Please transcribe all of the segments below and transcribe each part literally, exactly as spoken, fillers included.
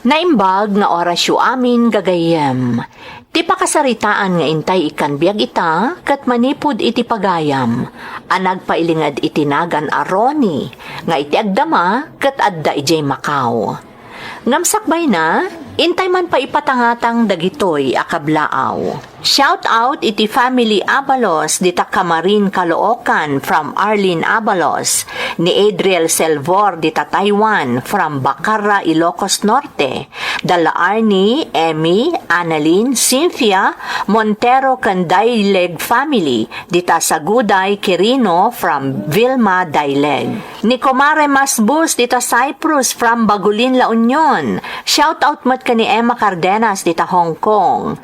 Naimbag nga orasyo amin, gagayyem. Ti pakasaritaan nga intay ikkan biag ita ket manipud iti pagayam a nagpailinged iti nagan a Ronnie nga iti agdama ket adda idiay Macau. Ngem sakbayna, intay man pay ipatangatang dagitoy a kablaaw. Shout out iti family Abalos dita Camarin, Caloocan from Arlene Abalos, ni Adriel Selvor dita Taiwan from Bacarra, Ilocos Norte, dala Arnie, Emmy, Annalyn, Cynthia, Montero ken Daileg family dita Saguday, Quirino from Vilma Daileg. Ni Kumare Masbus dita Cyprus from Bagulin, La Union. Shout out met ken ni Emma Cardenas dita Hong Kong.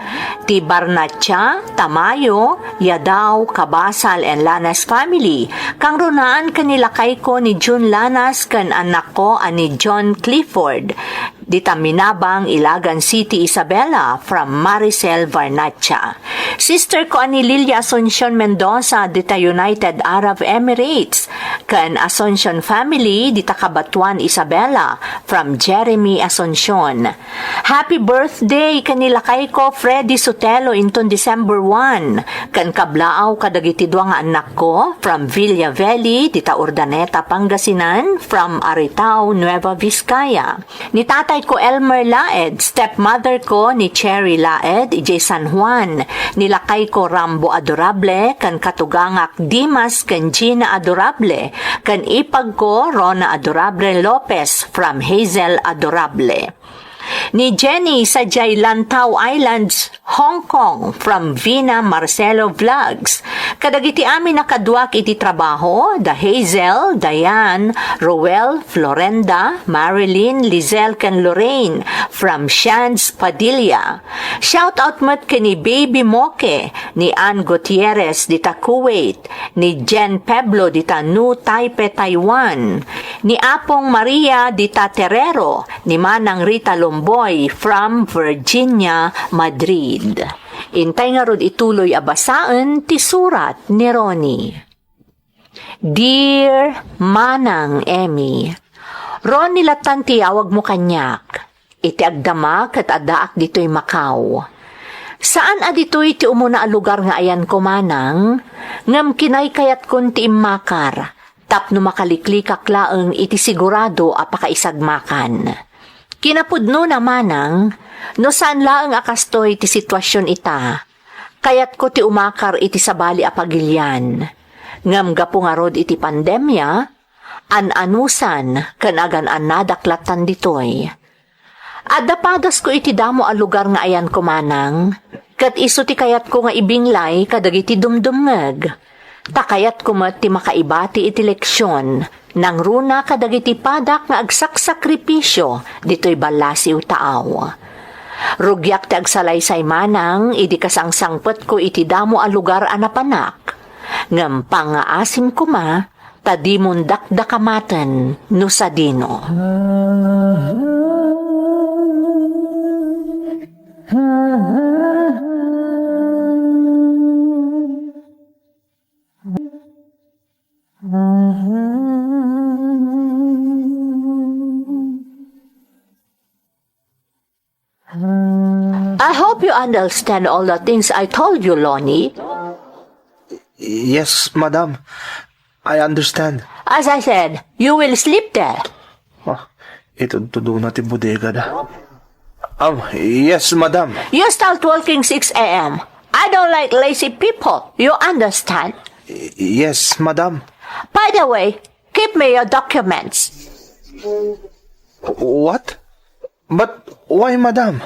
Ti Barnachea, Tamayo, Yadaw, Kabasal, and Lanas family. Kangrunaan ken ni lakayko ni June Lanas ken annakko a ni John Clifford. Dita Minabang, Ilagan City, Isabela, from Maricel Varnacha. Sister ko a ni Lilia Asuncion Mendoza, dita United Arab Emirates, ken Asuncion family, dita Cabatuan, Isabela, from Jeremy Asuncion. Happy birthday ken ni lakayko Freddy Sotelo inton December one, ken kablaaw kadagiti dua nga annakko from Villa Veli, dita Urdaneta, Pangasinan, from Aritao, Nueva Vizcaya. Ni tatayko Elmer Laed, stepmother ko ni Cherry Laed, idiay San Juan, ni lakayko Rambo Adorable, ken katugangak Dimas ken Gina Adorable, ken ipagko Rona Adorable Lopez from Hazel Adorable. Ni Jenny sadiay Lantau Islands, Hong Kong, from Vina Marcelo Vlogs. Kadagiti amin a kaduak iti trabaho, da Hazel, Diane, Roel, Florenda, Marilyn, Lizelle, ken Lorraine, from Shands Padilla. Shout out met ken ni Baby Moke, ni Ann Gutierrez dita Kuwait, ni Jen Peblo dita New Taipei, Taiwan, ni Apong Maria dita Terrero, ni Manang Rita Lumboy from Virginia, Madrid. Intay ngarud ituloy a basaen ti surat ni Ronnie. Dear Manang Emmy, Ronnie lattan ti awagmo kaniak. Iti agdama ket addaak ditoy Macau. Saan a ditoy ti umuna a lugar nga ayanko, Manang, ngem kinaykayatkon ti immakar tapno makaliklikak laeng iti sigurado a pakaisagmakan. Kinapudnona, Manang, no saan laeng a kastoy ti situasion ita, kayatko ti umakar iti sabali a pagilian. Ngem gapu ngarud iti pandemia, an-anusan ken agan-annadak lattan ditoy. Adda padasko iti damo a lugar nga ayanko, Manang, ket isu ti kayatko nga ibinglay kadagiti dumdumngeg. Ta kayatko met ti makaibati iti leksion nangruna kadagiti padak nga agsaksakripisio ditoy ballasiw taaw. Rugiak ti agsalaysay, Manang, idi kasangsangpetko iti damo a lugar a napanak. Ngem pangngaasim koma ta dimon dakdakamaten no sadino. I hope you understand all the things I told you, Lonnie. Yes, madam. I understand. As I said, you will sleep there. Ah, itudtudona ti bodegada. Um, yes, madam. You start working six a m. I don't like lazy people. You understand? Y-, yes, madam. By the way, give me your documents. What? But why, madam?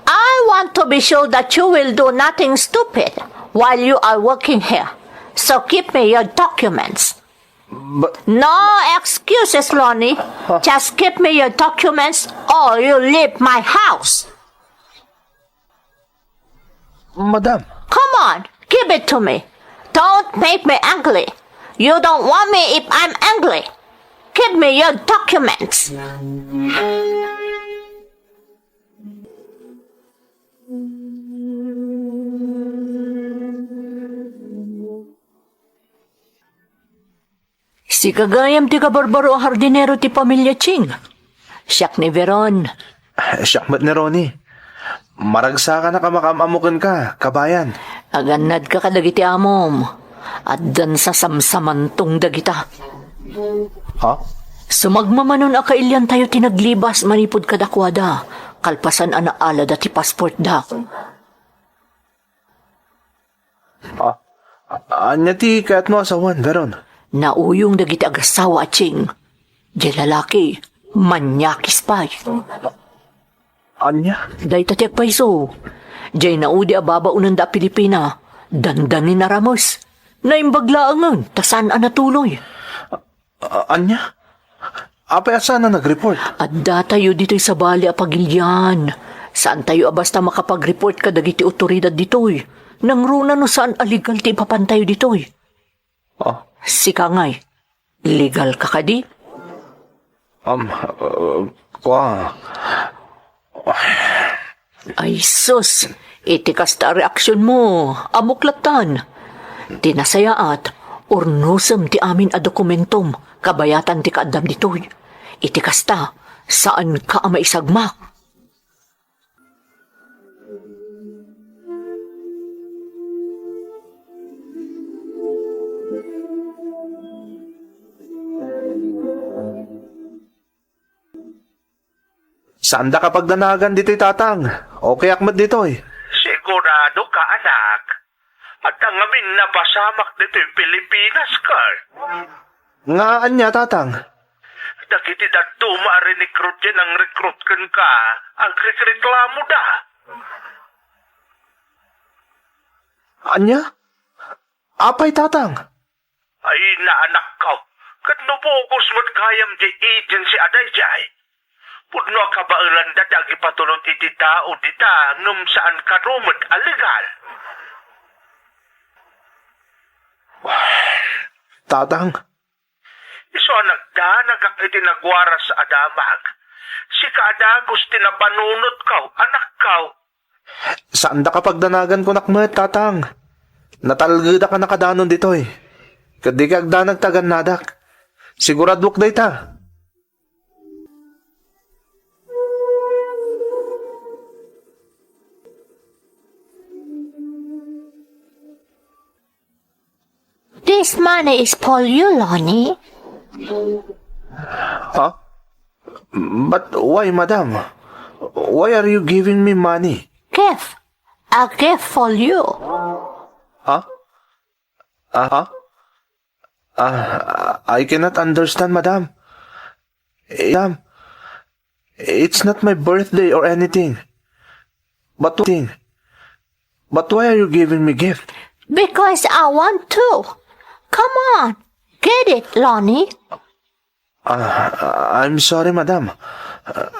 I want to be sure that you will do nothing stupid while you are working here. So give me your documents. But no excuses, Lonnie. Huh? Just give me your documents or you leave my house. Madam. Come on, give it to me. Don't make me angry. You don't want me if I'm angry. Give me your documents. Sika gayam ti kabarbaro a hardinero ti pamilia Ching. Siak ni Veron. Siak met ni Ronnie. Maragsakanak a makaam-ammo kenka, kabayan. Agannadka kadagiti amom. Addan sasamsamantong dagita. Ha? Sumagmamanon a kailiantayo ti naglibas manipud kadakuada, kalpasan a naalada ti passportda. Ah, ania ti kayatmo a sawen, Veron? Nauyong dagiti agassawa a Ching. Diay lalaki, manyakis pay. Ania? Dayta ti agpayso. Diay naudi a babaonenda a Pilipina, dandanin a rames. Naimbag laengen, ta saan a natuloy. A-, ania? Apay a saan a nag-report? Addatayo ditoy sabali a pagilian. Saantayo a basta makapag-report kadagiti otoridad ditoy. Nangruna no saan a legal ti ipapantayo ditoy. Ah. Sika ngay, legal ka kadi? Um, uh, kwa. Ay sus, iti kasta a reaksionmo, ammok lattan. Ti nasayaat, urnosem ti amin a dokumentom, kabayatan ti kaaddam ditoy. Iti kasta, saanka a maisagmak. Saandaka pagdanagan ditoy, Tatang. Okayak met ditoy. Sigurado ka, anak? Adda ngamin napasamak ditoy Pilipinas, Carl. Nga ania, Tatang? Dagiti dadduma a rinikrut diay nangrekrut kenka, agrekreklamoda. Ania? Apay, Tatang? Ay, naanakko. Ket no bogus met gayam diay agency a daydiay, pudno a kabaelanda ti agipatulod iti tao dita ngem saan kano met a legal. Tatang. Isu a nagdanagak iti nagwaras a damag. Sika a dagus ti napanunotko, anakko. Saandaka pagdanagan, kunak met, Tatang. Natalgedak a nakadanon ditoy. Ket dika agdanag ta agannadak. Siguraduak dayta. This money is for you, Lonnie. Huh? But why, madam? Why are you giving me money? Gift. A gift for you. Huh? Uh-huh. Uh, I cannot understand, madam. Eh, madam, it's not my birthday or anything. But thing. But why are you giving me gift? Because I want to. Come on, get it, Lonnie. Uh, I'm sorry, madam. Uh,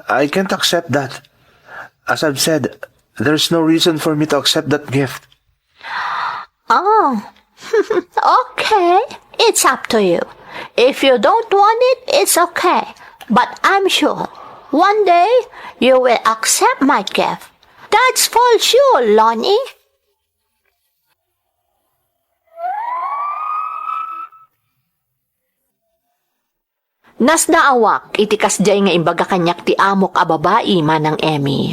I can't accept that. As I've said, there's no reason for me to accept that gift. Oh, okay. It's up to you. If you don't want it, it's okay. But I'm sure one day you will accept my gift. That's for sure, Lonnie. Nasdaawak iti kasdiay nga imbaga kaniak ti amok a babai, Manang Emmy.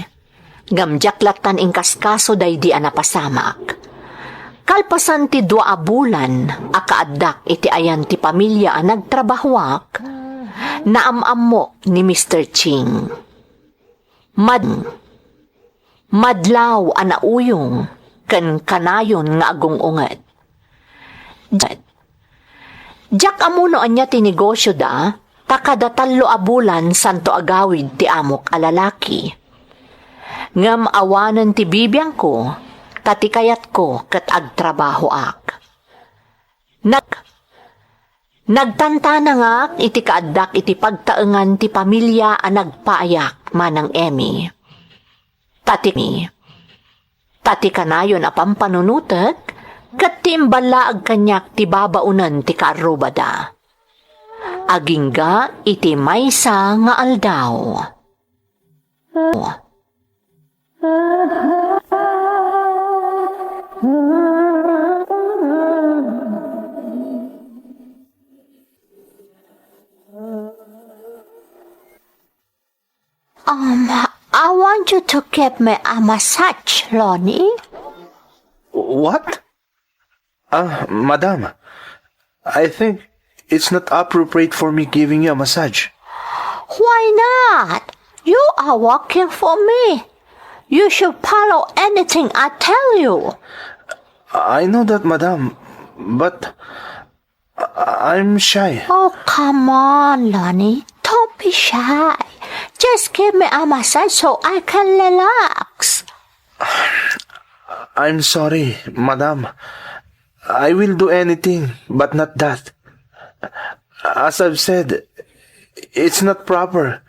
Ngem diak lattan inkaskaso daydi a napasamak. Kalpasan ti dua a bulan a kaaddak iti ayan ti pamilia a nagtrabahoak, naam-ammok ni Mister Ching. Mad-, madlaw a nauyong ken kanayon nga agung-unget. Diak ammo no ania ti negosioda, ta kada tallo a bulan santo agawid ti amok a lalaki. Ngem awanen ti bibiangko, ta ti kayatko ket agtrabahoak. Nag-, nagtantanangak iti kaaddak iti pagtaengan ti pamilia a nagpaayak, Manang Emmy. Ta ti, ta ti kanayon a pampanunotek, ket ti imballaag kaniak ti babaonen ti kaarrubada. Agingga iti maysa nga aldaw. Um, I want you to give me a massage, Lonnie. What? Ah, madam, I think it's not appropriate for me giving you a massage. Why not? You are working for me. You should follow anything I tell you. I know that, madam, but I- I'm shy. Oh, come on, Lonnie. Don't be shy. Just give me a massage so I can relax. I'm sorry, madam. I will do anything, but not that. As I've said, it's not proper,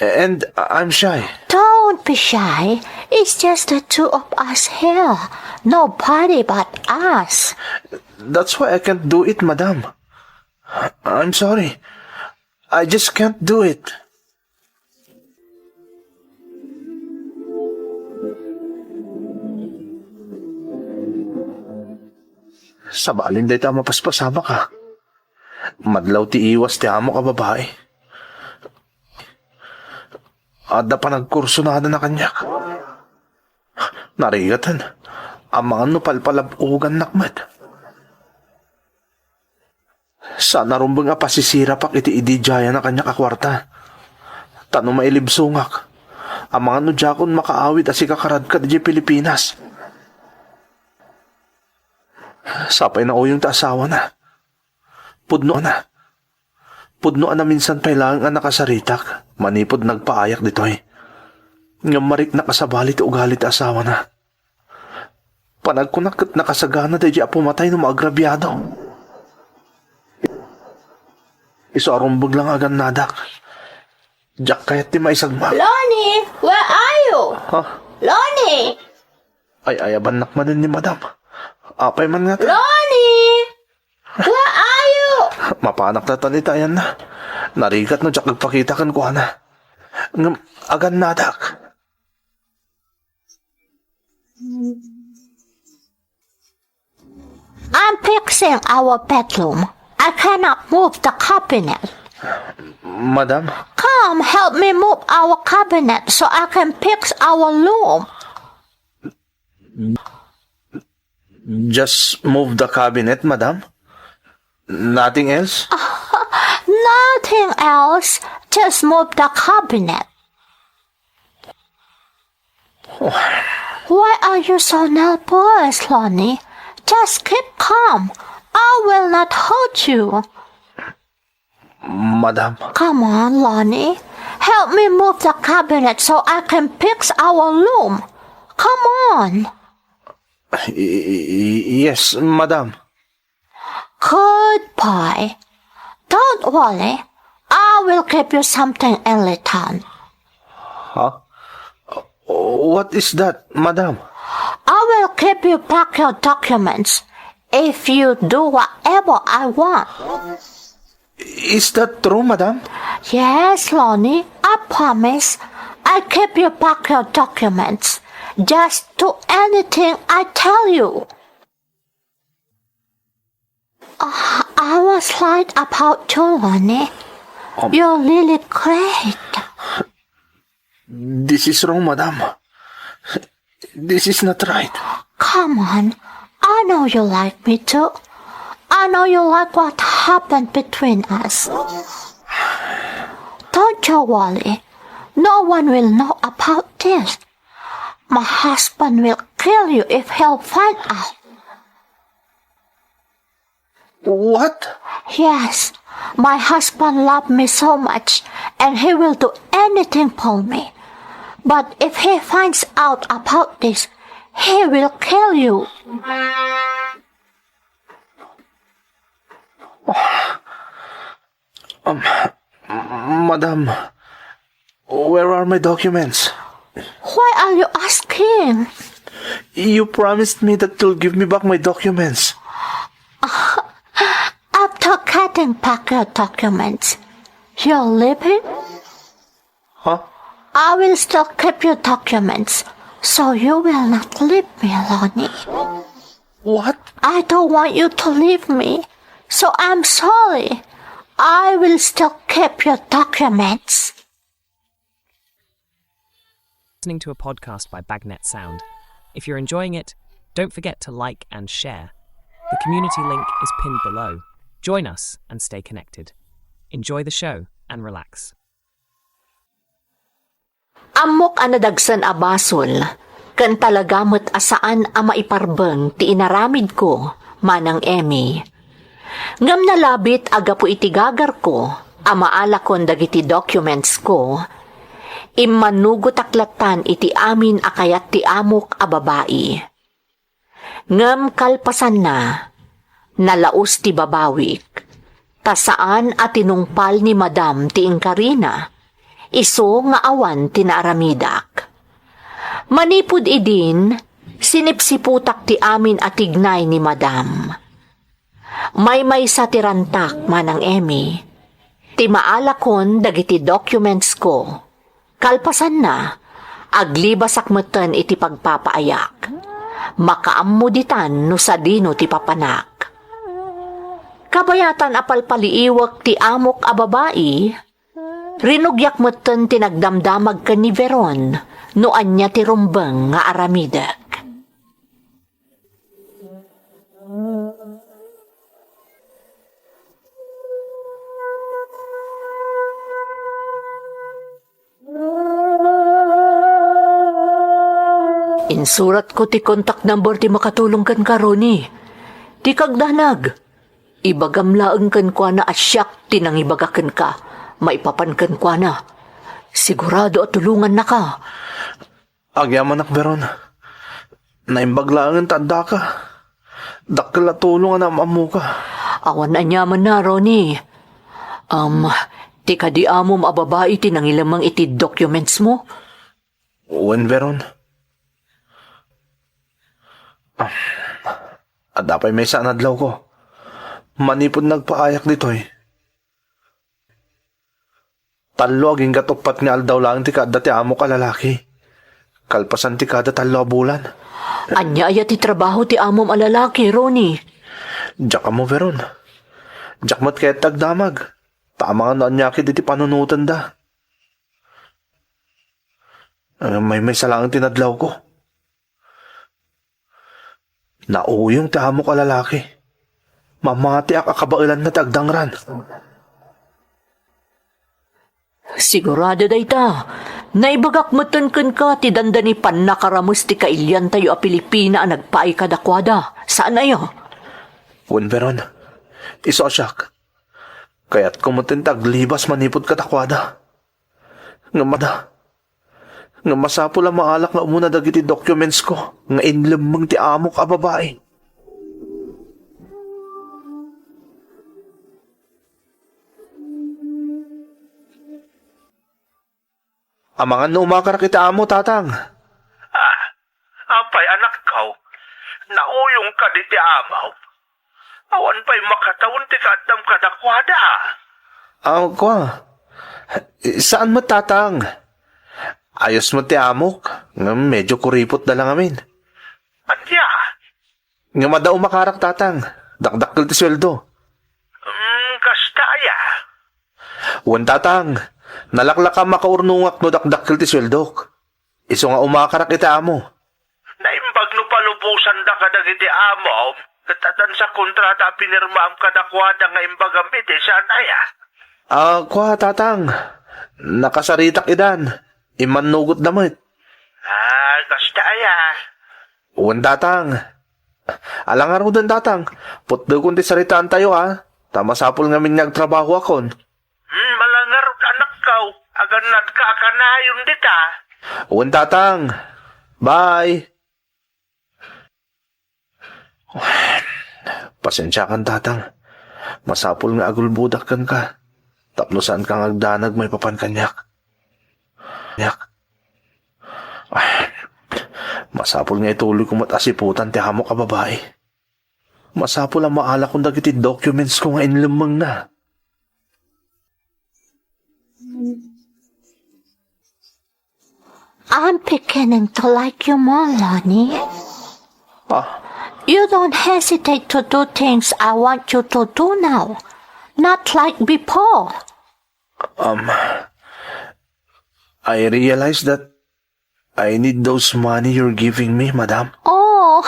and I'm shy. Don't be shy. It's just the two of us here. Nobody but us. That's why I can't do it, madam. I'm sorry. I just can't do it. Sabalin dayta a mapaspasamak, a. Madlaw ti iwas ti amok a babai. Adda panagkursunadana kaniak. Narigaten. Amangan no palpalab-ogannak met. Saan a rumbeng a pasisirapak iti ididiayana kaniak a kuarta. Ta no mailibsongak, amangan no diakon makaawid a sikakarad kad idiay Pilipinas. Sapay nauyong ti asawana. Pudnona. Pudno a naminsan pay laeng a nakasaritak manipud nagpaayak ditoy. Ngem mariknak a sabali ti ugali ti asawana. Panagkunak ket nakasagana daydi a pumatay no maagrabiado. Isu a rumbeng la nga agannadak. Diak kayat ti maisagmak. Lonnie, where are you? Ha? Lonnie! Ay, ayabannak manen ni madam. Apay man nga ta? Lonnie! Where are you? Mapanak ta tan itayan na. Narigat no diak agpakita kenkuana. Ngem agannadak. I'm fixing our bedroom. I cannot move the cabinet. Madam? Come, help me move our cabinet so I can fix our room. Just move the cabinet, madam. Nothing else? Nothing else. Just move the cabinet. Why are you so nervous, Lonnie? Just keep calm. I will not hurt you. Madam. Come on, Lonnie. Help me move the cabinet so I can fix our room. Come on. Y- y- yes, madam. Good boy. Don't worry. I will give you something in return. Huh? What is that, madam? I will give you back your documents if you do whatever I want. Is that true, madam? Yes, Lonnie, I promise. I give you back your documents. Just do anything I tell you. Ah, I was right about you, Lonnie. Um, you're really great. This is wrong, madam. This is not right. Come on. I know you like me too. I know you like what happened between us. Don't you worry. No one will know about this. My husband will kill you if he'll find out. What? Yes, my husband loved me so much, and he will do anything for me. But if he finds out about this, he will kill you. Um, madam, where are my documents? Why are you asking? You promised me that you'll give me back my documents. After getting back your documents, you're leaving? Huh? I will still keep your documents, so you will not leave me, Lonnie. What? I don't want you to leave me, so I'm sorry. I will still keep your documents. listening to a podcast by Bagnet Sound. If you're enjoying it, don't forget to like and share. The community link is pinned below. Join us and stay connected. Enjoy the show and relax. Ammok a nadagsen a basol, ken talaga met a saan a maiparbeng ti inaramidko, Manang Emmy. Ngem nalabit a gapu iti gagarko a maalakon dagiti documentsko, immanugotak lattan iti amin a kayat ti amok a babai. Ngem kalpasanna, nalaus ti babawik, ta saan a tinungpal ni Madam ti inkarina, isu nga awan ti naaramidak. Manipud idin, sinipsiputak ti amin a tignay ni Madam. Maymaysa ti rantak, Manang Emmy, ti maalakon dagiti documentsko. Kalpasanna, aglibasak metten iti pagpapaayak. Makaammo ditan no sadino ti papanak. Kabayatan a palpaliiwek ti amok a babai, rinugiak metten ti nagdamdamag ken ni Veron no ania ti rumbeng nga aramidek. Insuratko ti contact number ti makatulong kenka, Ronnie. Dika agdanag. Ibagam laeng kenkuana a siak ti nangibaga kenka maipapan kenkuana. Sigurado a tulongannaka. Agyamanak, Veron. Naimbag laengen ta addaka. Dakkel a tulong a naam-ammoka. Awan aniamanna, Ronnie. Um, ti kadi amom a babai ti nangilemmeng iti documentsmo? Wen, Veron. Ah, adda pay maysa a nadlawko. Manipud nagpaayak ditoy, tallo agingga't uppat nga aldaw laeng ti kaadda ti amok a lalaki, kalpasan ti kada tallo a bulan. Ania aya ti trabaho ti amom a lalaki, Ronnie? Diak ammo, Veron. Diak met kayat ti agdamag, ta amangan no ania ketdi ti panunotenda. Ah, maymaysa laeng ti nadlawko. Nauyong ti amok a lalaki. Mamatiak a kabaelanna ti agdangran. Sigurado dayta. Naibagak metten kenka ti dandani pannakarames ti kailiantayo a Pilipina a nagpaay kadakuada. Saan aya? Wen, Veron. Isu a siak. Kayatko metten ti aglibas manipud kadakuada. Ngem ada, ngem masapul a maalak nga umuna dagiti documentsko nga inlemmeng ti amok a babai. Amangan no umakarak iti amo, Tatang. Ah, apay, anakko? Nauyong kadi ti amom? Awan pay makatawen ti kaaddam kadakuada. Ah, kua. Saan met, Tatang? Ayos met ti amok, ngem medyo kuripot da lang amin. Ania? Ngem adda umakarak, Tatang. Dakdakkel ti sueldo. Mm, kasta aya? Wen, Tatang. Nalaklaka makaurnongak no dakdakkel ti sueldok. Isu nga umakarak iti amo. Naimbag no palubosan da kadagiti amom, ket addan sa kontrata a pinirmaam kadakuada nga imbagam iti saan aya? Ah, kua, Tatang. Nakasaritak idan. Immannugot da met. Ah, kasta aya? Wen, Tatang. Ala ngaruden, Tatang. Putdekon ti saritaantayo, a. Ta masapul ngamin nga agtrabahoakon. Hmm, ala ngarud, anakko. Agannadka a kanayon dita. Wen, Tatang. Bye. Pasensiakan, Tatang. Masapul nga agulbodak kenka. Tapno saanka nga agdanag maipapan kaniak. Kaniak. Masapul nga ituloyko met a siputan ti amok a babai. Masapul a maalakon dagiti documentsko nga inlemmengna. I'm beginning to like you more, Lonnie. Ah. You don't hesitate to do things I want you to do now. Not like before. Um, I realize that I need those money you're giving me, madam. Oh,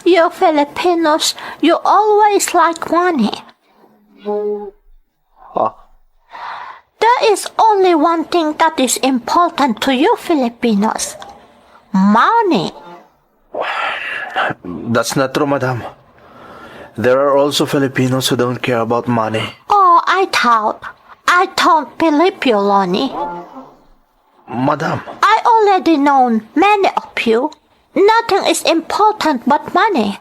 you Filipinos, you always like money. Ah. There is only one thing that is important to you Filipinos. Money. That's not true, madam. There are also Filipinos who don't care about money. Oh, I doubt. I don't believe you, Ronnie. Madam. I already known many of you. Nothing is important but money.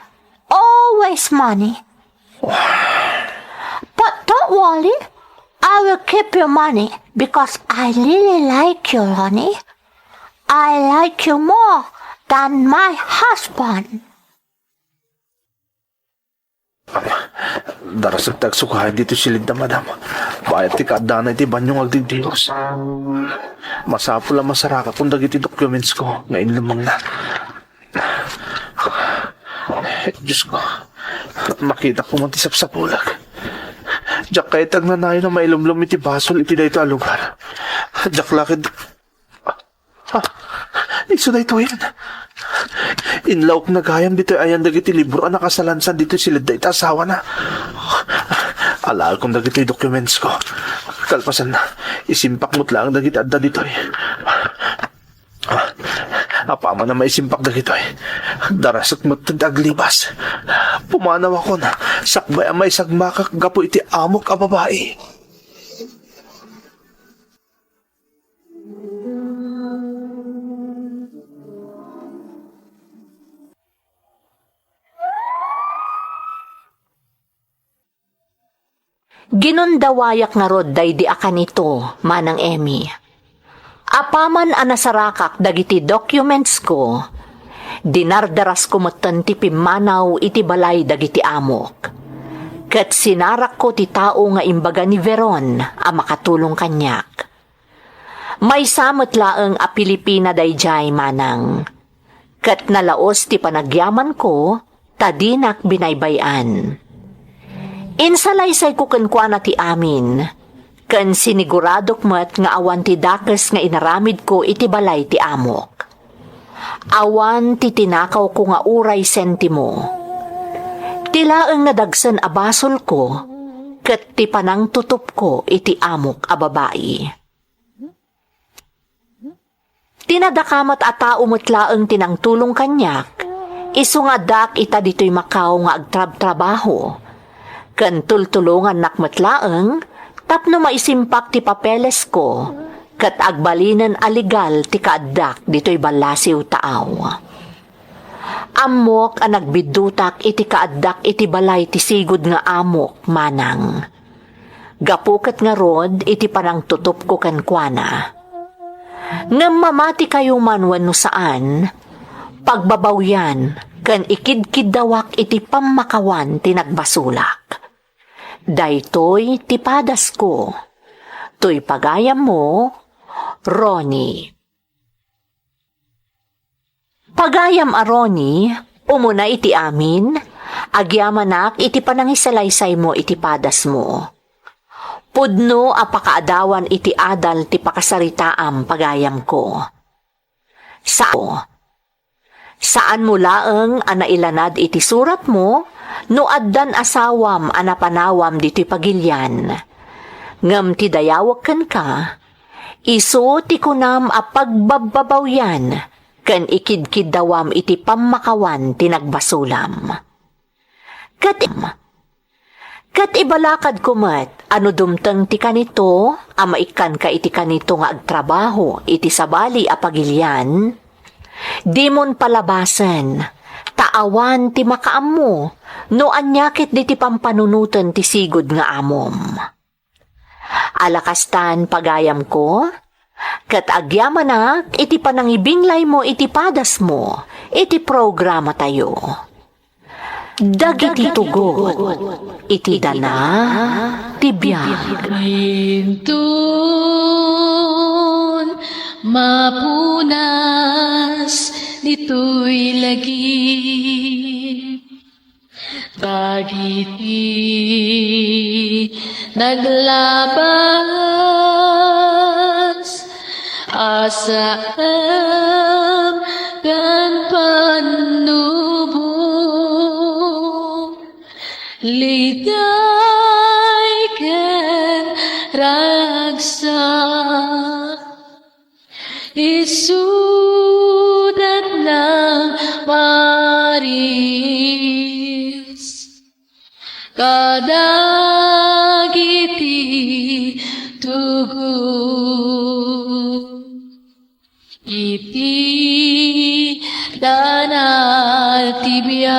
Always money. But don't worry. I will keep your money because I really like you, Ronnie. I like you more than my husband. Darasek ti agsukaen ditoy silidda, madam. Bayat ti kaaddana iti banio nga agdigdigos. Masapul a masarakakon dagiti documents ko nga inlemmengna. Diyos ko, makitak ko man ti sapsapulek. Diak kayat agnanayon a mailumlom iti basol iti daytoy a lugar. Diak la ket Ah, isu daytoyen. Inlaokna gayam ditoy ayan dagiti libro a nakasalansan ditoy silidda iti asawana. Alaekon dagitoy documents ko. Kalpasanna, isimpak met laeng dagiti adda ditoy. Apaman a maisimpak dagitoy, darasek met ti aglibas. Pumanawakon, sakbay a maisagmakak gapu iti amok a babai. Ginundawayak ngarud daydi a kanito, Manang Emmy. Apaman a nasarakak dagiti documents ko, dinardarasko metten ti pimmanaw iti balay dagiti amok. Ket sinarakko ti tao nga imbaga ni Veron a makatulong kaniak. Maysa met laeng a Pilipina daydiay, manang. Ket nalaos ti panagyamanko ta dinak binaybay-an. Insalaysayko kenkuana ti amin, ken siniguradok met nga awan ti dakes nga inaramidko iti balay ti amok. Awan ti tinakawko nga uray sentimo. Ti laeng nadagsen a basolko ket ti panangtutupko iti amok a babai. Ti nadakamat a tao met laeng ti nangtulong kaniak, isu nga addaak ita ditoy Macau nga agtrabtrabaho. Ken tultulongannak met laeng tapno maisimpak ti papelesko ket agbalinen a legal ti kaaddak ditoy ballasiw taaw. Ammok a nagbiddutak iti kaaddak iti balay ti sigud nga amok, manang. Gapu ket ngarud iti panangtutupko kenkuana. Ngem mamatikayo man wenno saan, pagbabawyan ken ikidkiddawak iti pammakawan ti nagbasolak. Daytoy ti padasko. Toy pagayammo, Ronnie. Pagayam a Ronnie, umuna iti amin, agyamanak iti panangisalaysaymo iti padasmo. Pudno a pakaadawan iti adal ti pakasaritaam, pagayamko. Sao. Saanmo laeng a nailanad iti suratmo no addan asawam a napanawam ditoy pagilian. Ngem ti dayawek kenka, isu ti kunam a pagbabbabawyan ken ikidkiddawam iti pammakawan ti nagbasolam. Ket, ket ibalakadko met a no dumteng ti kanito a maikkanka iti kanito nga agtrabaho iti sabali a pagilian, dimon palabasen, ta awan ti makaammo no ania ketdi ti pampanunoten ti sigud nga amom. Ala kastan, pagayamko, ket agyamanak iti panangibinglaymo iti padasmo iti programatayo. Dagiti tugot iti dana ti biag. Mapunas ditoy lagi. Dagiti naglabas Asaem ken pannubo, liday ken ragsak, isudat na paris kadagiti tugot iti danal ti biag.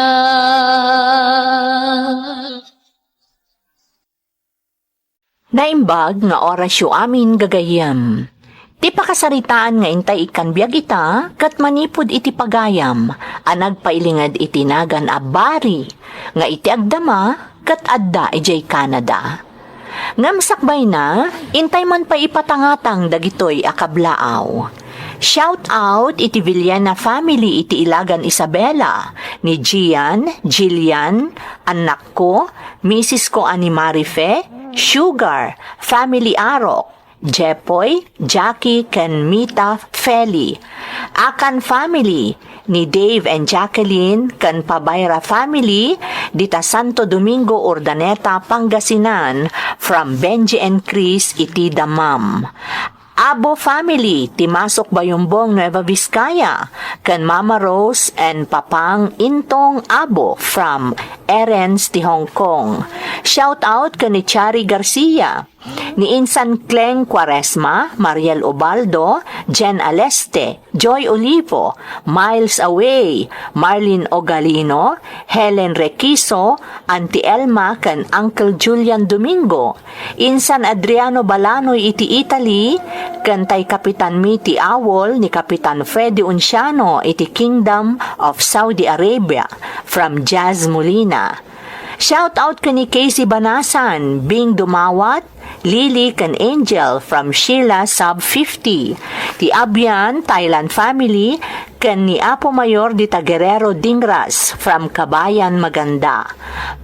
Naimbag nga orasyo amin, gagayyem. Ti pakasaritaan nga intay ikkan biag ita, ket manipud iti pagayam a nagpailinged iti nagan a Bari, nga iti agdama, ket adda idiay Canada. Ngem sakbayna, intay man pay ipatangatang dagitoy a kablaaw. Shout out iti Villena family iti Ilagan Isabela, ni Gian, Jillian, annakko, misis ko a ni Marife, Sugar, family Arok, Jepoy, Jackie, ken Mita Feli. Akan family, ni Dave and Jacqueline, ken Pabayra family, dita Santo Domingo, Urdaneta, Pangasinan, from Benji and Chris iti Damam. Abo family, ti Masok Bayumbong, Nueva Vizcaya, ken Mama Rose and Papang Intong Abo from Erens ti Hong Kong. Shout out ken ni Chari Garcia, ni insan Kleng Cuaresma, Mariel Ubaldo, Jen Aleste, Joy Olivo, Miles Away, Marlin Ogalino, Helen Requiso, Auntie Elma, ken Uncle Julian Domingo, insan Adriano Balanoy iti Italy, ken tay kapitanmi ti awol ni Kapitan Freddy Unciano iti Kingdom of Saudi Arabia, from Jazz Molina. Shout out ken ni Casey Banasan, Bing Dumawat, Lily ken Angel from Sheila Sub fifty, ti Abian Thailand family, ken ni Apo Mayor dita Guerrero Dingras from Kabayan Maganda.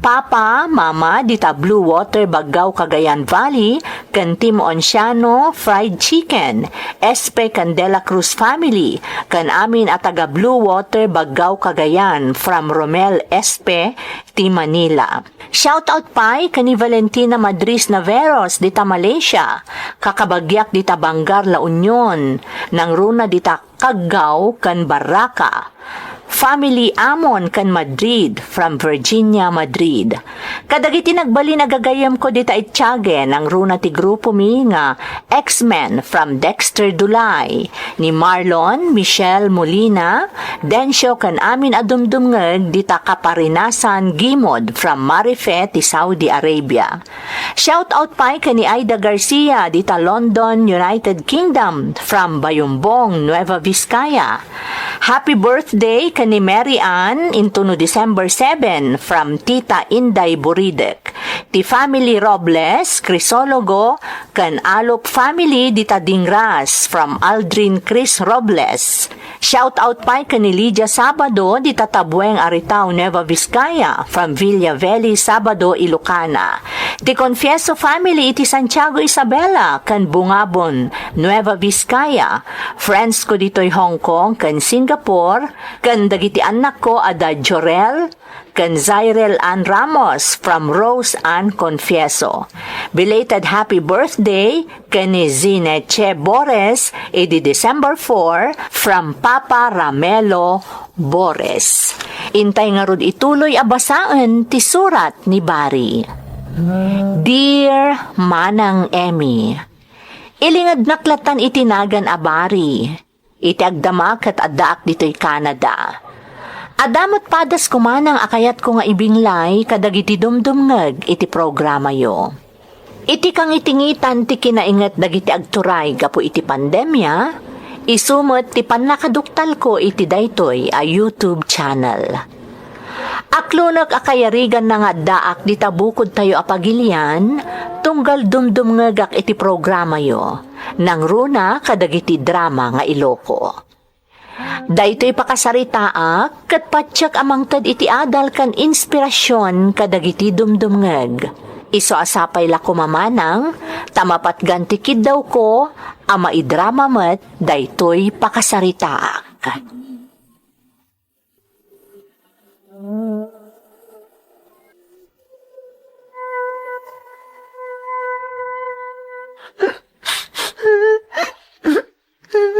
Papa, Mama dita Blue Water Baggao Cagayan Valley, ken Team Onciano Fried Chicken, Espe ken De La Cruz family, ken amin a taga Blue Water Baggao Cagayan from Romel Espe ti Manila. Shout out pay ken ni Valentina Madris Naveros dita Malaysia, kakabagiak dita Bangar, La Union, nangruna dita Kaggaw ken Barraca. Family Amon ken Madrid from Virginia, Madrid. Kadagiti nagbalin a gagayyemko dita Etiague, nangruna ti grupomi nga X-Men from Dexter Dulay, ni Marlon, Michelle Molina, Dencio ken amin a dumdumngeg dita Kaparinasan Gimod from Marife ti Saudi Arabia. Shout out pay ken ni Aida Garcia dita London, United Kingdom, from Bayumbong, Nueva Vizcaya. Happy birthday ken ni Mary Ann intono December seven from Tita Inday Buridek. Ti family Robles, Crisologo, ken Alop family dita Dingras from Aldrin Chris Robles. Shout out pay ken ni Lydia Sabado dita Tabueng, Aritao, Nueva Vizcaya, from Villa Veli, Sabado, Ilocana. Ti Confieso family iti Santiago Isabela ken Bungabon, Nueva Vizcaya. Friends ko ditoy Hong Kong ken Singapore, ken dagiti annakko a da Jorel, ken Zairel Ann Ramos from Rose Ann Confieso. Belated happy birthday ken ni Zine Che Bores idi December four from Papa Ramelo Bores. Intay ngarud ituloy a basaen ti surat ni Bari. Dear Manang Emmy, ilingednak latan iti nagan a Bari. Iti agdama ket addaak ditoy Canada. Adda met padas ko manang a kayatko nga ibinglay kadagiti dumdumngeg iti programayo. Iti kangitingitan ti kinainget dagiti agturay gapu iti pandemia, isu met ti pannakaduktalko iti daytoy a YouTube channel. Aklonek a kayariganna nga addaak dita bukodtayo a pagilian, tunggal dumdumngegak iti programayo, nangruna kadagiti drama nga Iloko. Daytoy pakasaritaak ket patiek a mangted iti adal ken inspirasion kadagiti dumdumngeg. Isu a sapay la koma manang, ta mapatgan ti kiddawko a maidrama met daytoy pakasaritaak.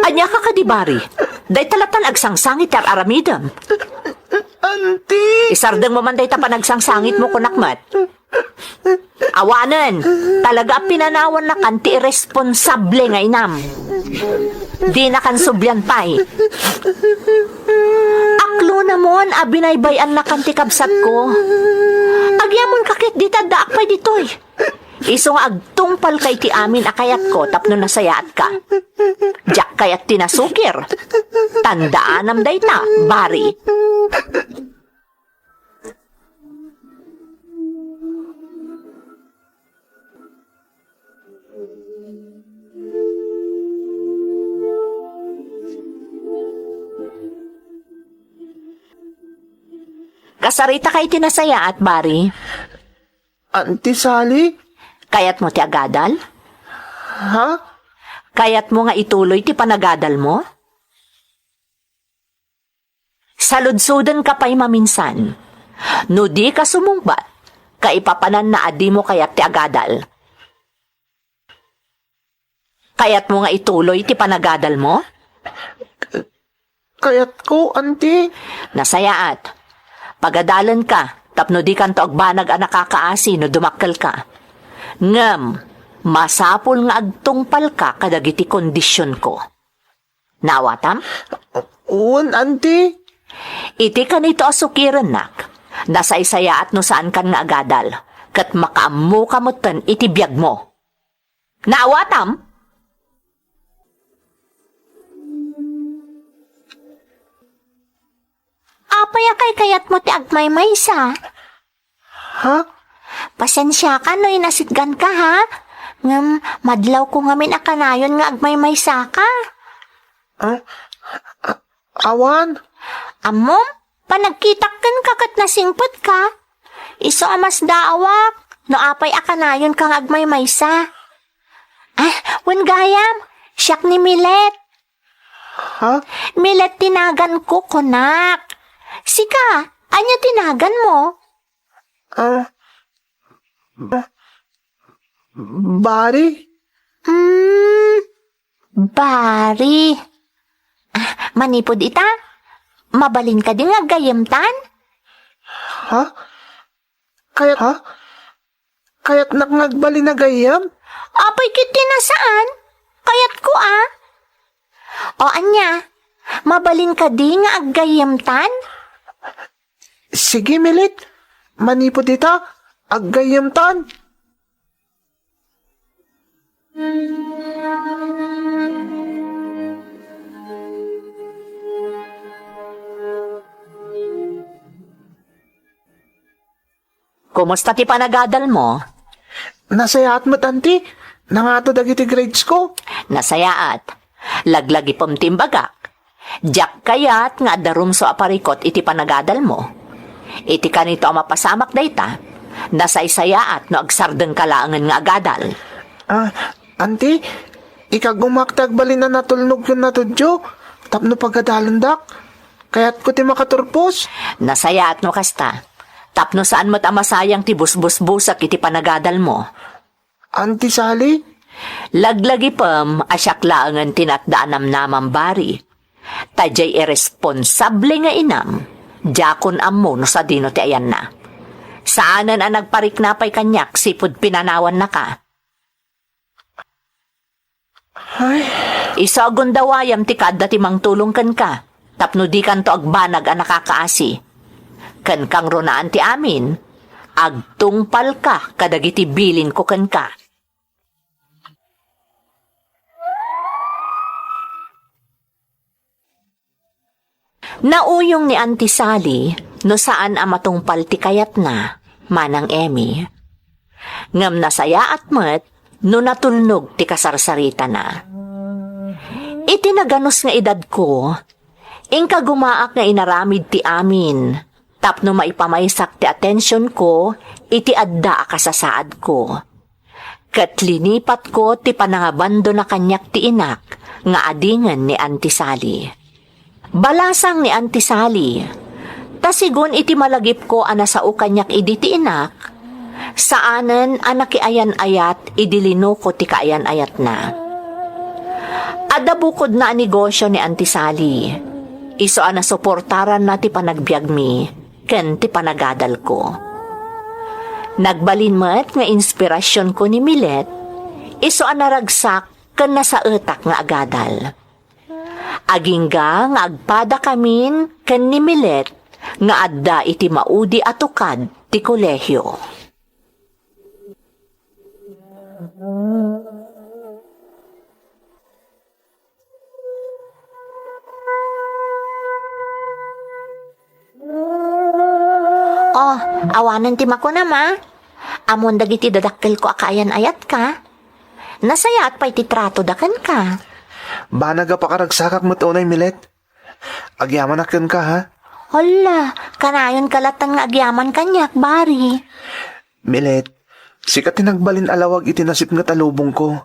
Ania ka kadi, Bari? Dayta latan agsangsangit ti ar-aramidem. Auntie! Isardengmo man dayta panagsangsangitmo, kunak met. Awanen, talaga a pinanawannakan ti irresponsable nga inam. Dinakan sublian pay. Aklonamon a binaybay-annakan ti kabsatko. Agyamanka ket dita addaak pay ditoy. Isu nga agtungpalka iti amin a kayatko tapno nasayaatka. Diak kayat ti nasukir. Tandaanam dayta, Bari. Kasaritaka iti nasayaat, Bari. Auntie Sally? Kayatmo ti agadal? Ha? Kayatmo nga ituloy ti panagadalmo? Saludsodenka pay maminsan. No dika sumungbat, kaipapananna a dimo kayat ti agadal. Kayatmo nga ituloy ti panagadalmo? Kayatko, Auntie. Nasayaat. Pagadalenka tapno dikanto agbanag a nakakaasi no dumakkelka. Ngem, masapul nga agtungpalka kadagiti kondisionko. Naawatam? Wen, Auntie. Iti kanito a sukirennak, nasaysayaat no saankan nga agadal, ket makaammoka metten iti biagmo. Naawatam? Apay a kaykayatmo ti agmaymaysa? Ha? Pasensiaka no inasitganka, ha? Ngem madlawko ngamin a kanayon nga agmaymaysaka. Ah, a-, awan. Ammom, panagkitak kenka ket nasingpetka. Isu a masdaawak no apay a kanayonka nga agmaymaysa. Ah, wen gayam, siak ni Milet. Ha? Milet ti naganko, kunak. Sika, ania ti naganmo? Ah, Bari? Hmm, Bari. Ah, manipud ita, mabalin kadi nga aggayyemtan? Ha? Kayat, ha? Kayatnak nga agbalin a gayyem? Apay ket ti nasaan? Kayatko a. O ania, mabalin kadi nga aggayyemtan? Sige, Milet. Manipud ita, aggayyemtan. Kumusta ti panagadalmo? Nasayaat met, Auntie. Nangato dagiti grades ko. Nasayaat. Laglagipem ti imbagak. Diak kayat nga adda rumsua a parikut iti panagadalmo. Iti kanito a mapasamak dayta, nasaysayaat no agsardengka laengen nga agadal. Ah, Auntie, ikagumaak ti agbalin a natulnog ken natudyo tapno pagadalendak. Kayatko ti makaturpos. Nasayaat no kasta, tapno saan met a masayang ti busbusbusek iti panagadalmo. Auntie Sally? Laglagipem a siak laengen ti natda a namnamam, Bari. Ta diay irresponsable nga inam, diakon ammo no sadino ti ayanna. Saanen a nagparikna pay kaniak sipud pinanawannaka. Ay. Isu a gundawayam ti kaadda ti mangtulong kenka, tapno dikanto agbanag a nakakaasi. Ken kangrunaan ti amin, agtungpalka kadagiti bilinko kenka. Nauyong ni Auntie Sally no saan a matungpal ti kayatna, Manang Emmy. Ngem nasayaat met no natulnog ti kasarsaritana. Iti naganus nga edadko, inkagumaak nga inaramid ti amin, tapno maipamaysak ti atensionko iti adda a kasasaadko. Ket linipatko ti panangabandona kaniak ti inak nga adingen ni Auntie Sally. Balasang ni Auntie Sally, ta sigun iti malagipko a nasao kaniak idi ti inak, saanen a nakiayan-ayat idi linoko ti kaayan-ayatna. Adda bukodna a negosio ni Auntie Sally. Isu a nasuportaranna ti panagbiagmi ken ti panagadalko. Nagbalin met nga inspirasionko ni Milet, isu a naragsak ken nasaetak nga agadal. Agingga nga agpadakamin ken ni Milet nga adda iti maudi a tukad ti kolehio. Oh, awanen ti makunam, a? Ammon dagiti dadakkelko a kaayan-ayatka. Nasayaat pay ti tratoda kenka. Banag a pakaragsakak met unay, Milet. Agyamanak kenka, ha? Hala, kanayonka latta nga agyaman kaniak, Bari. Milet, sika ti nagbalin a lawag iti nasipnget a lubongko.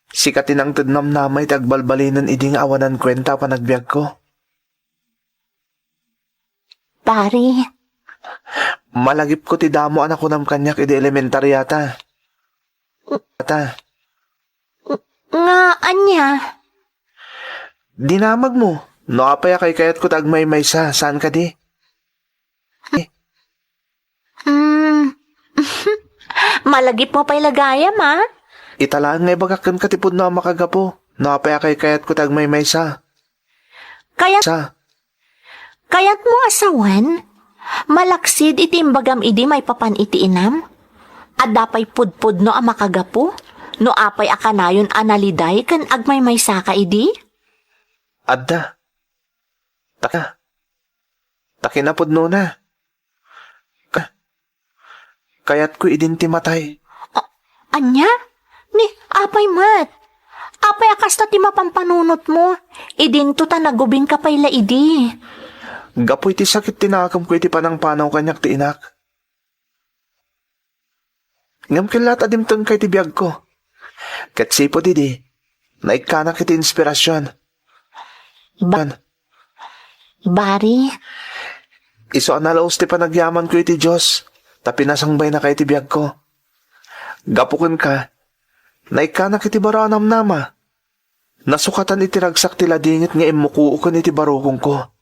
Sika ti nangted namnama iti agbalbalinen idi nga awanan kuenta a panagbiagko. Bari. Malagipko ti damo a nakunam kaniak idi elementariata. Ta. Nga ania? Dinamagmo. No apay a kaykayatko ti agmaymaysa, saan kadi? Hmm. Malagipmo pay la gayam, a? Ita laeng nga ibagak kenka ti pudno a makagapu, no apay a kaykayatko ti agmaymaysa. Kayat, Sa. Kayatmo a sawen? Malaksid iti imbagam idi maipapan iti inam? Adda pay pudpudno a makagapu no apay a kanayon a naliday ken agmaymaysaka idi? Adda. Ta, ta kinapudnona. Ka-, kayatko idin ti matay. A-, ania? Ni, apay met? Apay a kasta ti mapampanunotmo? Idinto ta nagubingka pay la idi. Gapu iti sakit ti nakemko iti panangpanaw kaniak ti inak. Ngem kellaat a dimtengka iti biagko. Ket sipud idi, naikkanak iti inspirasion. Ba-, Bari? Isu a nalaus ti panagyamanko iti Dios, ta pinasangbaynaka iti biagko. Gapu kenka, naikkanak iti baro a namnama. Nasukatan iti ragsak ti ladingit nga immukoken iti barukongko.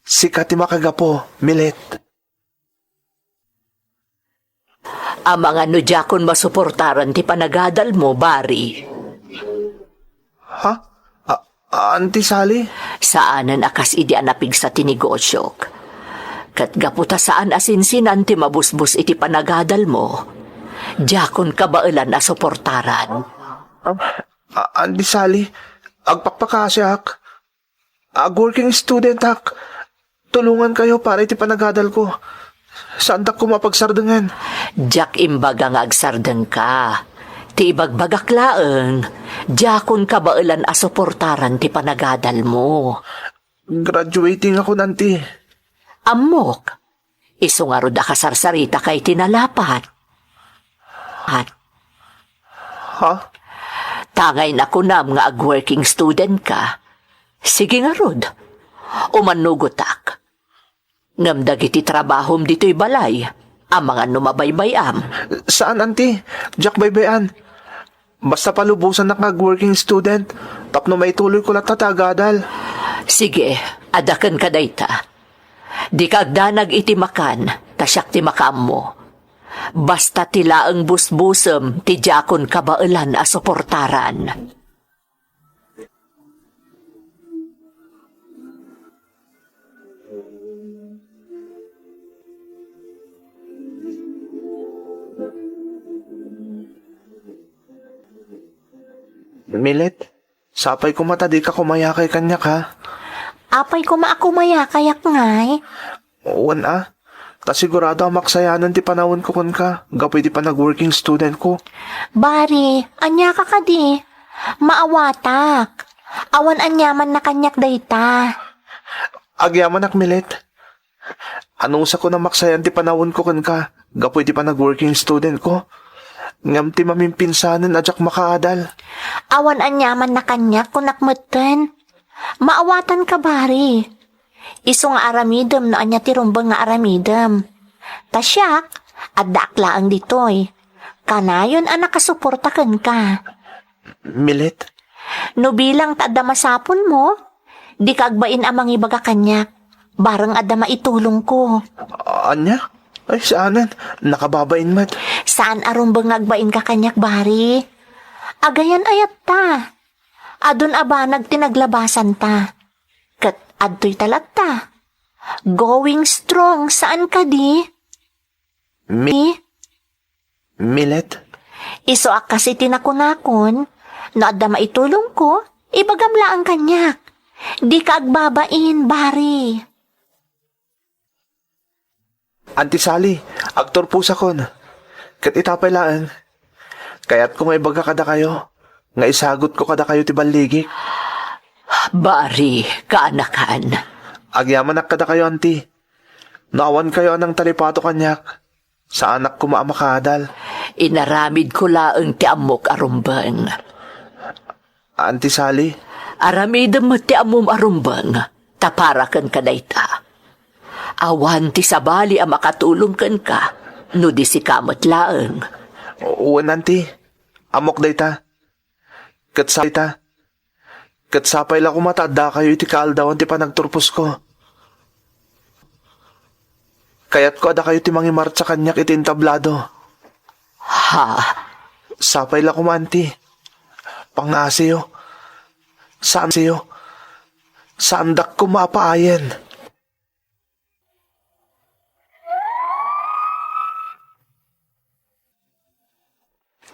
Sika ti makagapu, Milet. Amangan no diakon masuportaran ti panagadalmo, Bari. Ha? A-, Auntie Sally? Saanen a kas idi a napigsa ti negosiok. Ket gapu ta saan a sinsinan ti mabusbos iti panagadalmo, diakon kabaelan a suportaran. A-, Auntie Sally, agpakpakasiak. Ag-working studentak. Tulongankayo para iti panagadalko. Saandak koma a pagsardengen. Diak imbaga nga agsardengka. Ti ibagbagak laeng, diakon kabaelan a suportaran ti panagadalmo. Graduating ako, Auntie. Ammok. Isu ngarud a kasarsaritaka iti nalapat. At Ha? Tangay nakunam nga ag-working student ka. Sige ngarud, umannugotak. Ngem dagiti trabahom ditoy balay, amangan no mabaybay-am. Saan, Auntie. Diak baybay-an. Basta palubosanak nga ag-working student, tapno maituloyko latta ti agadal. Sige, adda kenka dayta. Dika agdanag iti makan, ta siak ti makaammo. Basta ti laeng busbusem ti diakon kabaelan a suportaran. Milet, sapay koma ta dika kumayakay kaniak, ha? Apay koma a kumayakayak ngay? Wen a, ta sigurado a maksayanen ti panawenko kenka gapu iti panag-working studentko. Bari, aniaka kadi? Maawatak. Awan aniamanna kaniak dayta. Agyamanak, Milet. Anusakon a maksayan ti panawenko kenka gapu iti panag-working student ko. Ngem ti maminpinsanen a diak makaadal. Awan aniamanna kaniak, kunak metten. Maawatanka, Bari. Isu nga aramidem no ania ti rumbeng nga aramidem. Ta siak, addaak laeng ditoy. Kanayon a nakasuporta kenka. Milet? No bilang ta adda masaponmo, dika agbain a mangibaga kaniak. Bareng adda maitulongko. Ania? Ay, saanen. Nakababain met. Saan a rumbeng nga agbainka kaniak, Bari. Agayan-ayatta. Adun a banag ti naglabasanta. Ket adtoy talatta. Going strong, saan kadi? Mi-, Milet? Isu a kas iti nakunakon, no adda maitulongko, ibagam laeng kaniak. Dika agbabain, Bari. Auntie Sally, agturposakon. Ket ita pay laeng, kayatko nga ibaga kadakayo nga isagutko kadakayo ti balligik. Bari, kaanakan. Agyamanak kadakayo, Auntie. No awankayo a nangtalipato kaniak, saanak koma a makaadal. Inaramidko laeng ti ammok a rumbeng. Auntie Sally? Aramidem met ti ammom a rumbeng, ta para kenka dayta. Awan ti sabali a makatulong kenka, no di sika met laeng. Wen, Auntie. Ammok dayta. Ket sa-, ket sapay la koma ta addakayo iti kaaldawan ti panagturposko. Kayatko a dakayo ti mangimartsa kaniak iti entablado. Ha? Sapay la koma, Auntie. Pangngasiyo. Saan-, siyo. Saandak koma a paayen.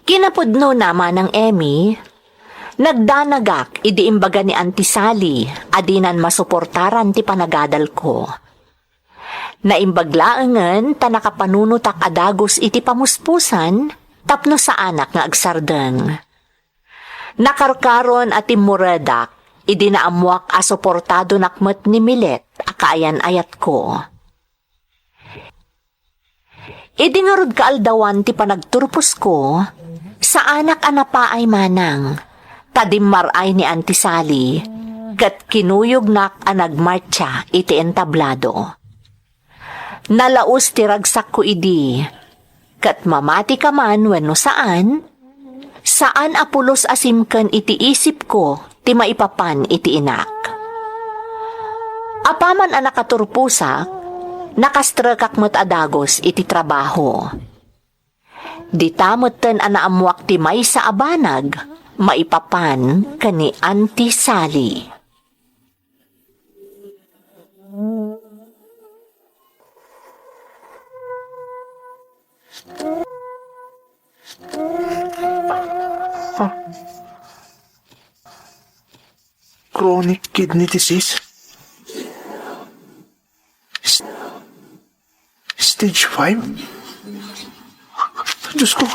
Kinapudnona, Manang Emmy, nagdanagak idi imbaga ni Auntie Sally a dinan masuportaran ti panagadalko. Naimbag laengen ta nakapanunotak a dagus iti pamuspusan tapno saanak nga agsardeng. Nakarkaron a timmuredak idi naammoak a suportadonak met ni Milet a kaayan-ayatko. Idi ngarud kaaldawan ti panagturposko, saanak a napaay manang, ta dimmar-ay ni Auntie Sally, ket kinuyognak a nagmartsa iti entablado. Nalaus ti ragsakko idi, ket mamati ka man wenno saan, saan a pulos a simken iti isipko ti maipapan iti inak. Apaman a nakaturposak, nakastrekak met a dagus iti trabaho. Dita metten a naammoak ti maysa a banag maipapan ken ni Auntie Sally. Chronic kidney disease? S-, stage five? Diyos ko,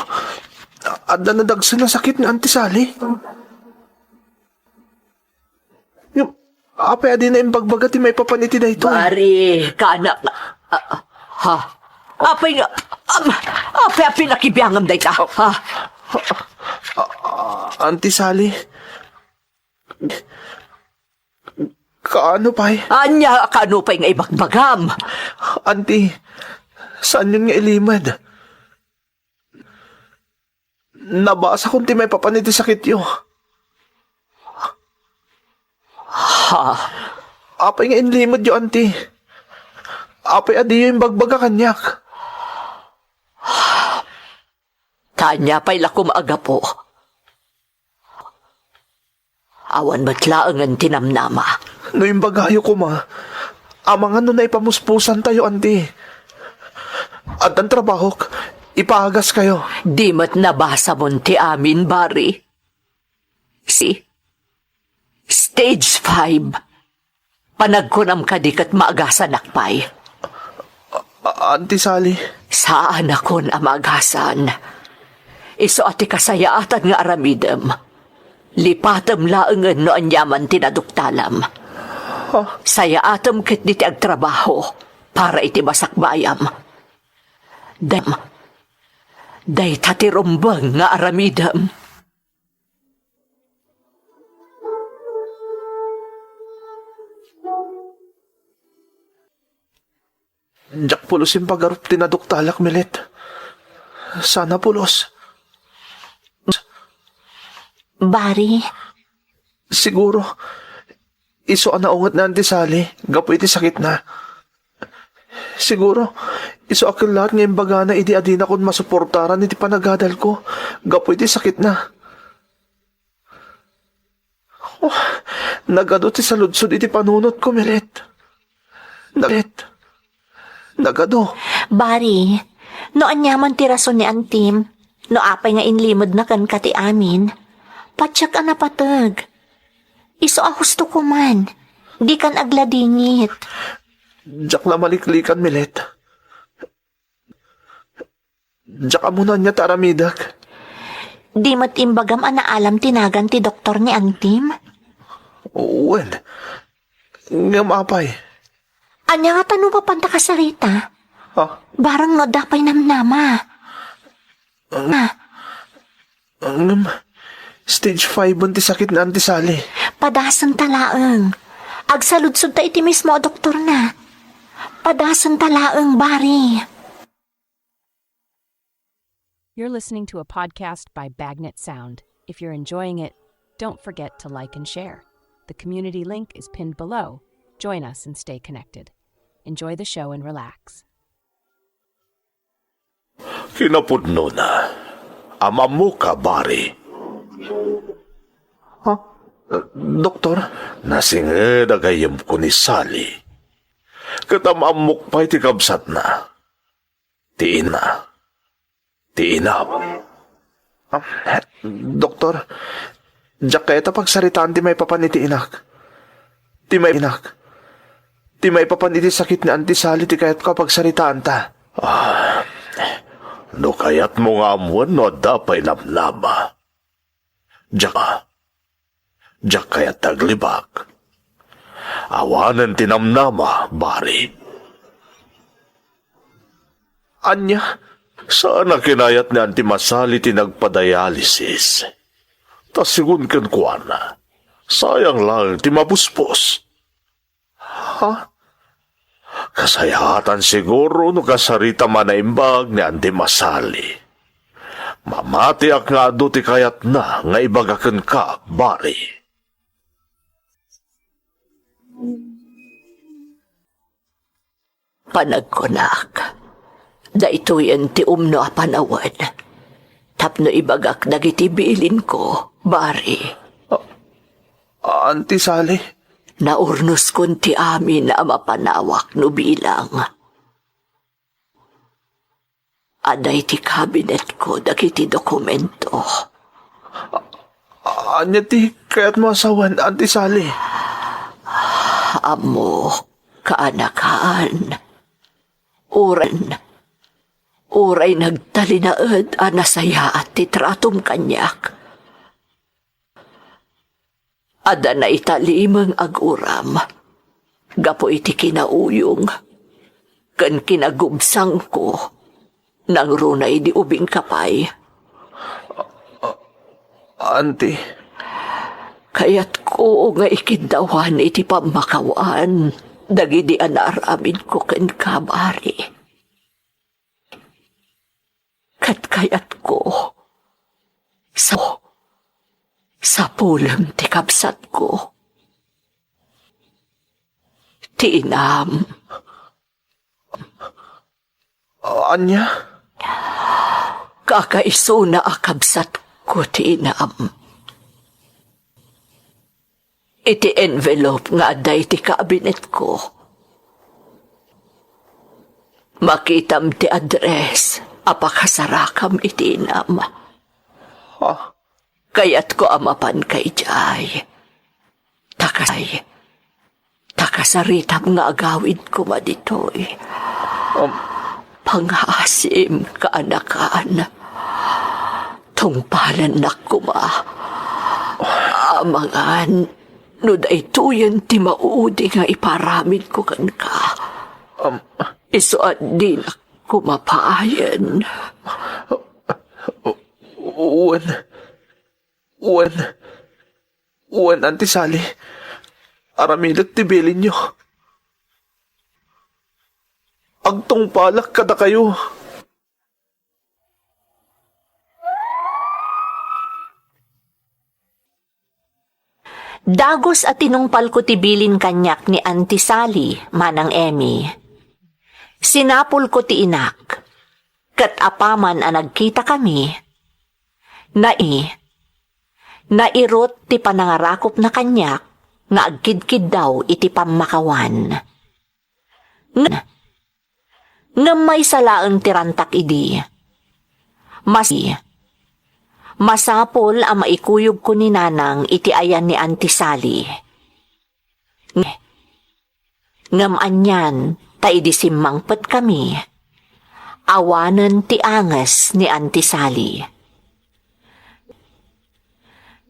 adda nadagsen a sakit ni Auntie Sally. Ngem, apay a dina imbagbaga ti maipapan iti daytoy? Bari, kaanak. Ah, ha? Apay nga, am, apay a pinakibiangam dayta, ha? Ah, Auntie Sally. Kaano pay? Ania, kaano pay nga ibagbagam? Auntie, saanyon nga ilimed? Nabasakon ti maipapan iti sakityo. Ha? Apay nga inlimedyo, Auntie? Apay a diyo imbagbaga kaniak? Ta ania pay la koma a gapu? Awan met laengen ti namnama. No imbagayo koma, amangan no naipamuspusantayo, Auntie. Addan trabahok, ipaagaskayo. Di met nabasamon ti amin, Bari. Si, stage five. Panagkunam kadi ket maagasanak pay? A-, Auntie Sally. Saanakon a maagasan. Isu a ti kasayaatan nga aramidem. Lipatem laengen no aniaman ti naduktalam. Ha? Sayaatem ketdi ti agtrabaho para iti masakbayam. Dem, dayta ti rumbeng nga aramidem. Diak pulos impagarup ti naduktalak, Milet. Sana pulos. Bari. Siguro, isu a naunget ni Auntie Sally gapu iti sakitna. Siguro, isu a kellaat nga imbagana idi adinakon masuportaran iti panagadalko gapu iti sakitna. Oh, nagadu ti saludsod iti panunotko, Milet. Nag-, Milet. Nagadu. Bari, no aniaman ti rason ni Antim, no apay nga inlimedna kenka ti amin, patiek a napateg. Isu a husto ko man. Dikan agladingit. Diak la maliklikan, Milet. Diak ammo no ania ti aramidek. Di met imbagam a naalam ti nagan ti doktor ni Antim? Wen. Ngem apay? Ania ngata no mapanta kasarita? Ha? Barang no adda pay namnama. Ngem, stage five ti sakit ni Auntie Sally. Padasenta laeng. Agsaludsodta iti mismo a doktorna. Padasenta laeng, Bari. You're listening to a podcast by Bagnet Sound. If you're enjoying it, don't forget to like and share. The community link is pinned below. Join us and stay connected. Enjoy the show and relax. Kinapudnona, am-ammoka, Bari. Ha? Doktor? Nasinged a gayyemko ni Sally. Ket am-ammok pay ti kabsatna. Ti ina. Ti inam. Ah, doktor, diak kayat a pagsaritaan ti maipapan iti inak. Ti mai-, inak. Ti maipapan iti sakit ni Auntie Sally ti kayatko a pagsaritaanta. Ah, no kayatmo nga ammoen no adda pay namnama. Diak, diak kayat ti aglibak. Awanen ti namnama, Bari. Ania? Saan a kinayat ni Auntie Sally ti nagpadialysis. Ta sigun kenkuana, sayang laeng ti mapuspos. Ha? Kasayaatan siguro no kasarita man a naimbag ni Auntie Sally. Mamatiak nga adu ti kayatna nga ibaga kenka, Bari. Panagkunak, daytoyen ti umno a panawen tapno ibagak dagiti bilinko, Bari. A-, Auntie Sally? Naurnoskon ti amin a mapanawak no bilang. Adda iti kabinetko dagiti dokumento. Ania ti kayatmo a sawen, Auntie Sally? Ammok, kaanakan. Uray, uray nagtalinaed a nasayaat ti tratom kaniak. Adda naitalimeng aguram gapu iti kinauyong ken kinagubsangko nangruna idi ubingka pay. Auntie. Kayatko nga ikiddawan iti pammakawaan dagidi a naaramidko kenka, Bari. Ket kayatko, sa-, sapulem ti kabsatko. Ti inam. Ania? Kakaisuna a kabsatko ti inam. Iti envelope nga adda iti kabinetko, makitam ti address a pakasarakam iti inam. Ha? Kayatko a mapanka idiay. Ta kas-, ta kasaritam nga agawid koma ditoy. Um, Pangaasim, kaanakan. Tungpalennak koma. Amangan no daytoyen ti maudi nga iparamidko kenka. Am- Isu a dinak koma payen. Wen, wen, wen, Auntie Sally, aramidek ti bilinyo. Agtungpalak kadakayo. Dagus a tinungpalko ti bilin kaniak ni Auntie Sally, Manang Emmy. Sinapulko ti inak, ket apaman a nagkitakami, nai-, nairut ti panangarakupna kaniak nga agkidkiddaw iti pammakawan. Ng-, ngem maysa laeng ti rantak idi. Mas-, masapul a maikuyogko ni Nanang iti ayan ni Auntie Sally. Ng-, ngem anian ta idi simmangpetkami, awanen ti anges ni Auntie Sally.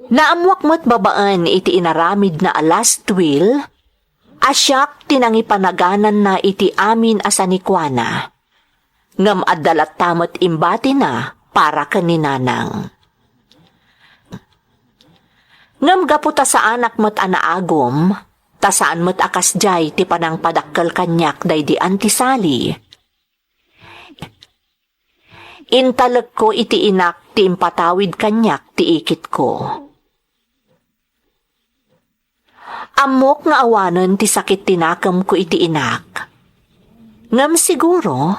Naammoak met babaen iti inaramidna a last will, a siak ti nangipanagananna iti amin a sanikuana. Ngem adda latta met imbatina para ken ni Nanang. Ngem gapu ta saanak met a naagum, ta saan met a kasdiay ti panangpadakkel kaniak daydi Auntie Sally, intalekko iti inak ti impatawid kaniak ti ikitko. Ammok nga awanen ti sakit ti nakemko iti inak. Ngem siguro,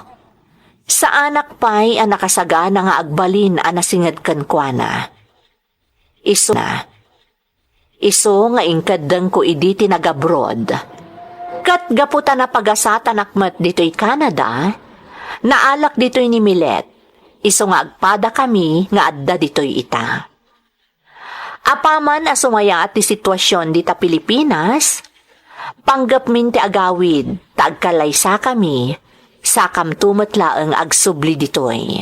saanak pay a nakasagana nga agbalin a nasinged kenkuana. Isu na, isu nga inkeddengko idi ti nagabroad. Ket gapu ta napagasatanak met ditoy Canada, naalak ditoy ni Milet, isu nga agpadakami nga adda ditoy ita. Apaman a sumayaat ti situasion dita Pilipinas, panggepmin ti agawid ta agkalaysakami, sakamto met laeng agsubli ditoy.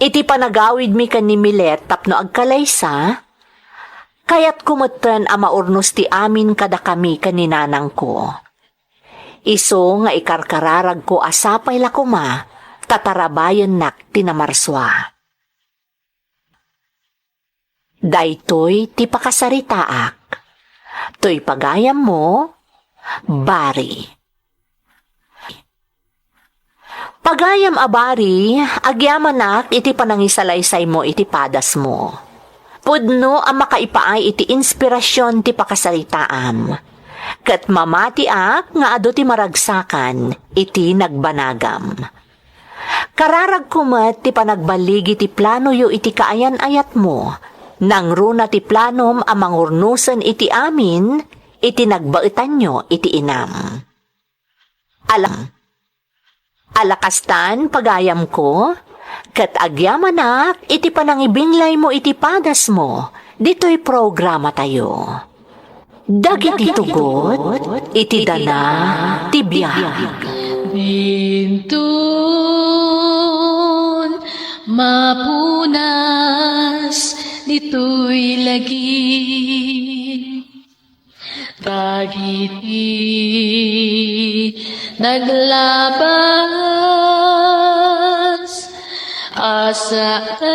Iti panagawidmi ken ni Milet tapno agkalaysa, kayatko metten a maurnos ti amin kadakami ken ni nanangko. Isu nga ikarkararagko a sapay la koma ta tarabayennak ti namarsua. Daytoy ti pakasaritaak. Toy pagayammo, Bari. Pagayam a Bari, agyamanak iti panangisalaysaymo iti padasmo. Pudno a makaipaay iti inspirasion ti pakasaritaam. Ket mamatiak nga adu ti maragsakan iti nagbanagam. Kararagko met ti panagballigi ti planoyo iti kaayan-ayatmo. Nangruna ti planom a mangurnosen iti amin iti nagbaetanyo iti inam. Ala-, ala kastan, pagayamko, ket agyamanak iti panangibinglaymo iti padasmo ditoy programatayo. Dagiti tugot iti dana ti biag. Dintun mapunas ditoy lagip. Dagiti naglabas a saem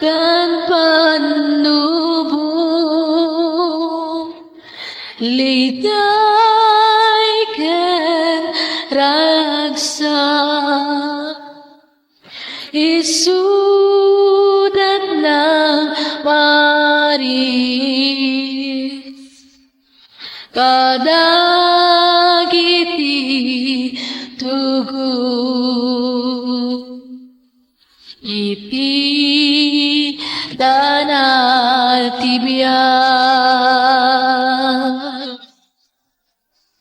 ken pannubo, liday ken ragsak. Isudat na maris kadagiti tugot iti dana ti biag.